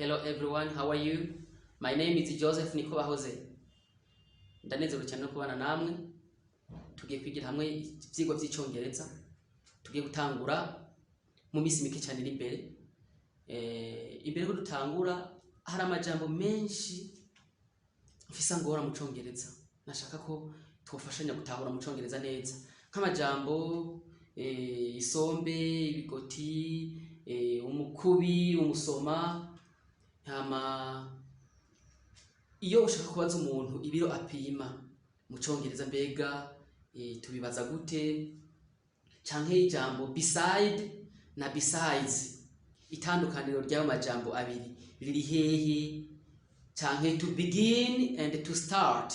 Hello everyone, how are you? My name is Joseph Nikobahoze. Ndanezerewe cyane no kubana namwe. Tugiye kwigira hamwe ivyigwa vy'Icongereza. Tugiye gutangura mu minsi mike cyane iri imbere. Imbere ko dutangura, hari amajambo menshi mfise angora mu Congereza. Nashaka ko twofashanya gutahura mu Congereza neza. Nk'amajambo isombe, ibigoti, umukubi, umusoma, hama iyo ushaka kubaza umuntu ibiro apima mu Congereza, mbega tubibaza gute? Canke ijambo beside na besides, itandukaniro ry'ayo majambo abiri riri hehe? Canke to begin and to start,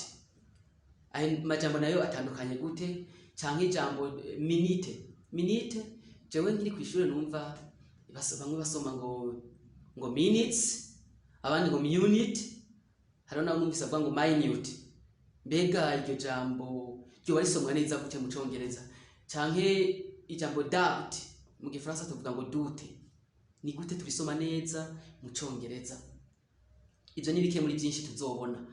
ayo majambo nayo atandukanye gute? Canke ijambo minute. Minute, jewe nkiri kw'ishure numva bamwe basoma ngo minutes, abandi ngo minute, hariho nawe numvise avuga ngo minute. Mbega iryo jambo ryoba risomwa neza gute mu Congereza? Canke ijambo doubt, mu Gifaransa tuvuga ngo doute, ni gute turisoma neza mu Congereza? Ivyo ni bike muri byinshi tuzobona.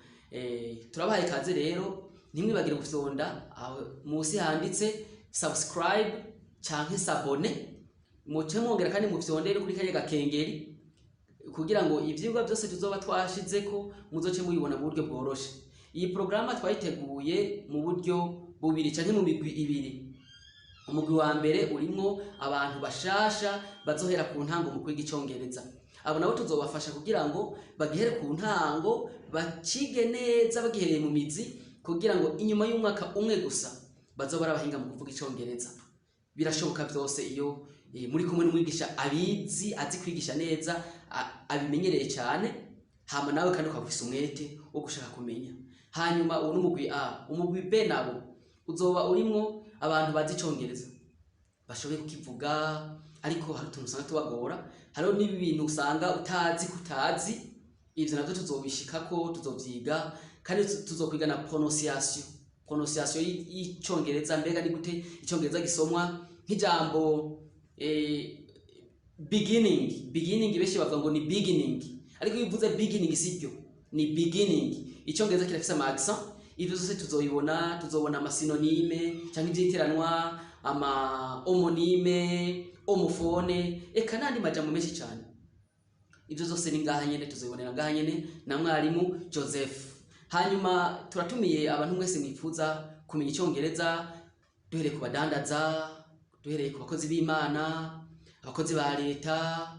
Turabahaye kaze rero. Ntimwibagire gufyonda aho musi handitse subscribe canke s'abonner, muce mwongera kandi mufyonde no kuri kariya gakengeri kugira ngo ivyigwa byose tuzoba twashizeko muzoce mubibona mu buryo bworoshe. Iyi porogaramu twayiteguye mu buryo bubiri canke mu migwi ibiri. Umugwi wa mbere urimwo abantu bashasha bazohera ku ntango mu kwiga Icongereza. Abo nabo tuzobafasha kugira ngo bagihere ku ntango, bacige neza bagihereye mu mizi, kugira ngo inyuma y'umwaka umwe gusa bazoba ari abahinga mu kuvuga Icongereza. Birashoboka byose iyo muri kumwe n'umwigisha abizi, azi kwigisha neza, abimenyereye cyane, hama nawe kandi ukaba ufise umwete wo gushaka kumenya. Hanyuma uwo n'umugwi A. Umugwi B nabo uzoba urimwo abantu bazi Icongereza, bashoboye kukivuga, ariko hari utuntu usanga tubagora, hariho n'ibi bintu usanga utazi kutazi. Ivyo navyo tuzobishikako, tuzovyiga kandi tuzokwiga na prononciation, prononciation y'Icongereza. Mbega ni gute Icongereza gisomwa? Nk'ijambo beginning. Beginning, benshi bavuga ngo ni beginning, ariko iyo uvuze beginning siryo, ni beginning. Icongereza kirafise ama accent. Ivyo vyose tuzoyibona. Tuzobona ama synonyme canke ivyitiranwa, ama homonyme, homophone, eka n'andi majambo menshi cane. Ivyo vyose ni ngaha nyene, tuzobibonera ngaha nyene na mwarimu Joseph. Hanyuma turatumiye abantu mwese mwifuza kumenya Icongereza, duhereye ku badandaza, duhereye ku bakozi b'Imana, abakozi ba leta,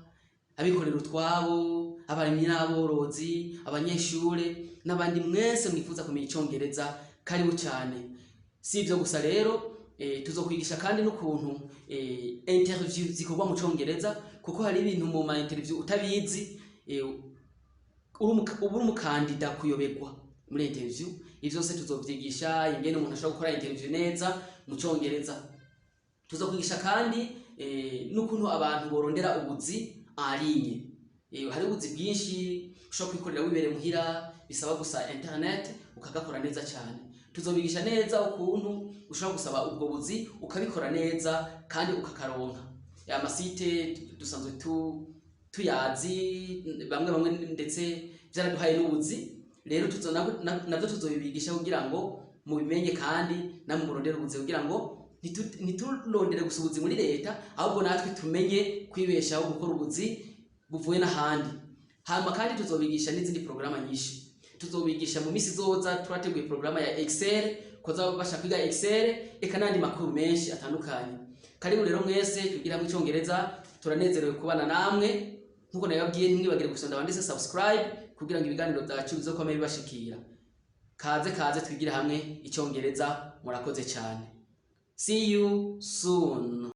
abikorera utwabo, abarimyi n'aborozi, abanyeshure n'abandi mwese mwifuza kumenya Icongereza, karibu cyane. Si ivyo gusa rero, tuzokwigisha kandi n'ukuntu interview zikorwa mu Congereza, kuko hari ibintu mu ma interview utabizi uba uri umukandida kuyoberwa muri interview. Ivyo vyose tuzovyigisha, ingene umuntu ashobora gukora interview neza mu Congereza. Tuzokwigisha kandi n'ukuntu abantu borondera ubuzi en ligne. Hari ubuzi bwinshi ushobora kwikorera wibereye muhira, bisaba gusa internet ukagakora neza cyane. Tuzobigisha neza ukuntu ushobora gusaba ubwo buzi, ukabikora neza kandi ukakaronka. Ama site dusanzwe tuyazi bamwe bamwe, ndetse byaraduhaye n'ubuzi. Rero navyo tuzobibigisha kugira ngo mubimenye kandi namwe murondere ubuzi, kugira ngo ntiturondere gusa ubuzi muri leta, ahubwo natwe tumenye kwibeshaho, gukora ubuzi buvuye n'ahandi. Hama kandi tuzobigisha n'izindi porogaramu nyinshi. Tuzobigisha mu misi izoza. Turateguye porogaramu ya Excel ko bashaka kwiga Excel, eka n'andi makuru menshi atandukanye. Karibu rero mwese twigira hamwe Icongereza. Turanezerewe kubana namwe. Nkuko nabibabwiye, ntimwibagire gusonda banditse subscribe kugira ngo ibiganiro byacu bizokwame bibashikira. Kaze, kaze twigire hamwe Icongereza. Murakoze cyane. See you soon.